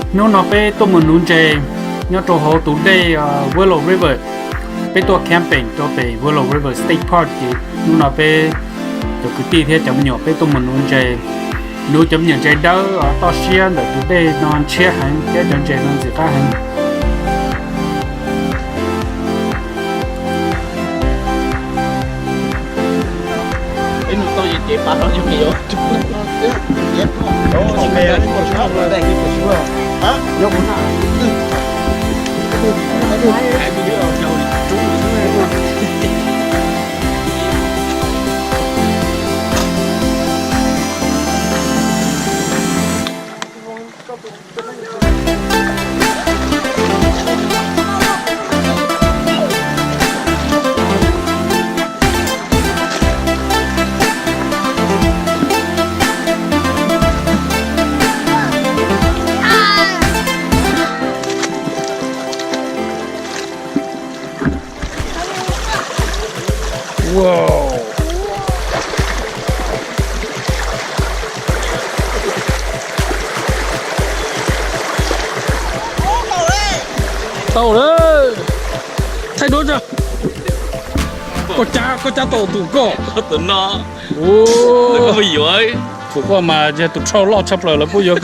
Hnub no peb tuaj mus nuv ntses nyob rau hauv tus dej Willow River. Peb tuaj camping rau pem Willow River State Park ces hnub no peb cov kwv tij thiab cov me nyuam peb tuaj mus nuv ntses. Nuv cov me nyuam ntses dawb toj siab ntawm tus dej no ntshiab heev thiab cov ntses no ntxim qab heev. Tau lawm. Thaij duab tso. Koj cav, koj cav tau tus koj. Tus no. Tus koj mas yog tus rhau loj tshaj plaws lawv pub yuav.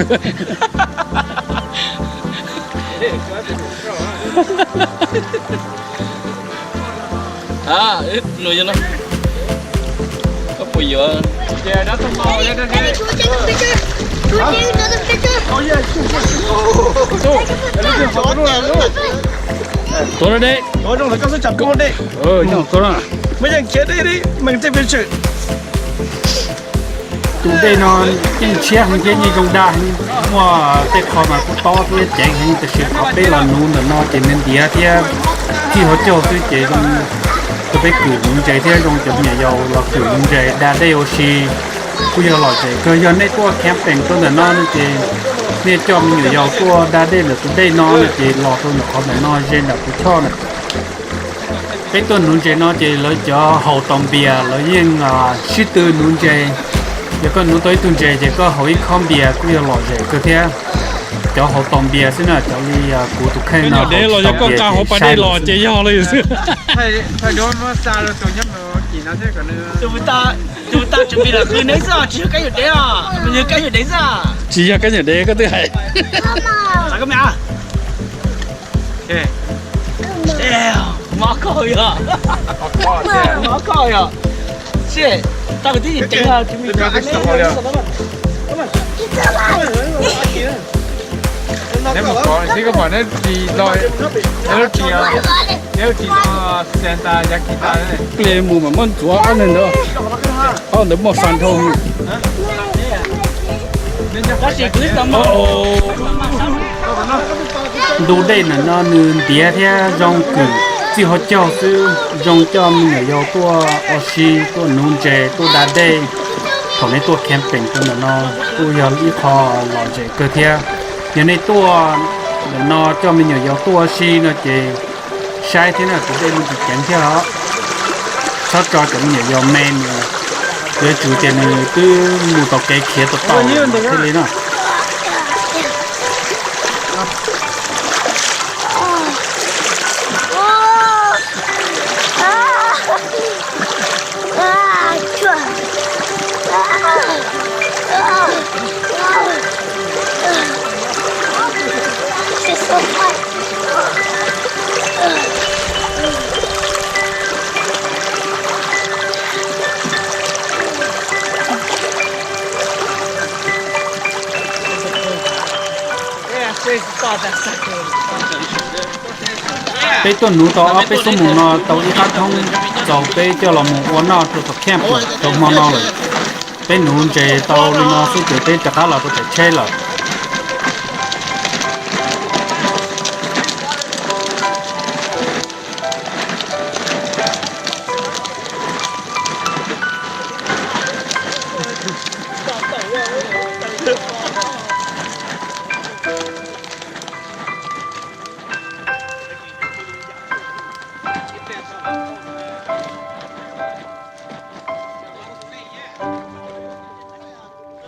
Tuav deb. Tuav na. Tus dej no yeej ntshiab heev thiab yeej zoo dag heev, muaj tej qho mas kuj tob thiab ceev heev, tiam sis qhov peb los nuv ntawm no ces nws ntiav thiab txij hauv caug xwb ces zoo rau peb kwm nuv ntses thiab zoo cov me nyuam yaus los kwm nuv ntses da dej ua si kuj yog lom zem kawg. Yog nej tuaj camping rau ntawm no no ces nej coj me nyuam yaus tuaj da dej ntawm tus dej no no ces los rau ntawm qhov ntawm no ze ntawm kuv choj na. Peb tuaj nuv ntses no ces lawv cov haus taus npias lawv yeej sib tw nuv ntses. Yog koj nuv tau ib tug ntses ces koj haus ib khob npias kuj yog lom zem kawg thiab. Cov haus taus npias xwb na, cov li kuv tus kheej no los yog koj nqa hauv pas dej los ces yog li xwb. Tsis yog kab nyuam dev koj twb hais. Ple mus mas muab ntxuav ob ntawd, ob ntawd muaj fas dhau. Ntug dej ntawm no nws ntiav thiab zoo kwm txij hauv caug xwb, zoo coj me nyuam yaus tuaj ua si, tuaj nuv ntses, tuaj da dej. Thaum nej tuaj camping rau ntawm no kuj yog ib qho lom zem kawg thiab. Yog nej tuaj ntawm no coj me nyuam yaus tuaj ua si no ces saib thiab na, tus dej muaj tsis ceev thiab os. Txhob tso cov me nyuam yaus me nws, yuav tsum tias nws twb mus tau kev khiav tau tau thiaj li no. Peb tuaj nuv tau ob peb xuab moos no tau ib qab thoob txaus peb coj los mus ua noj rau tom camp rau hmo no lawm. Peb nuv ntses tau li no xwb ces peb rov qab los rau pem tsheb lawm.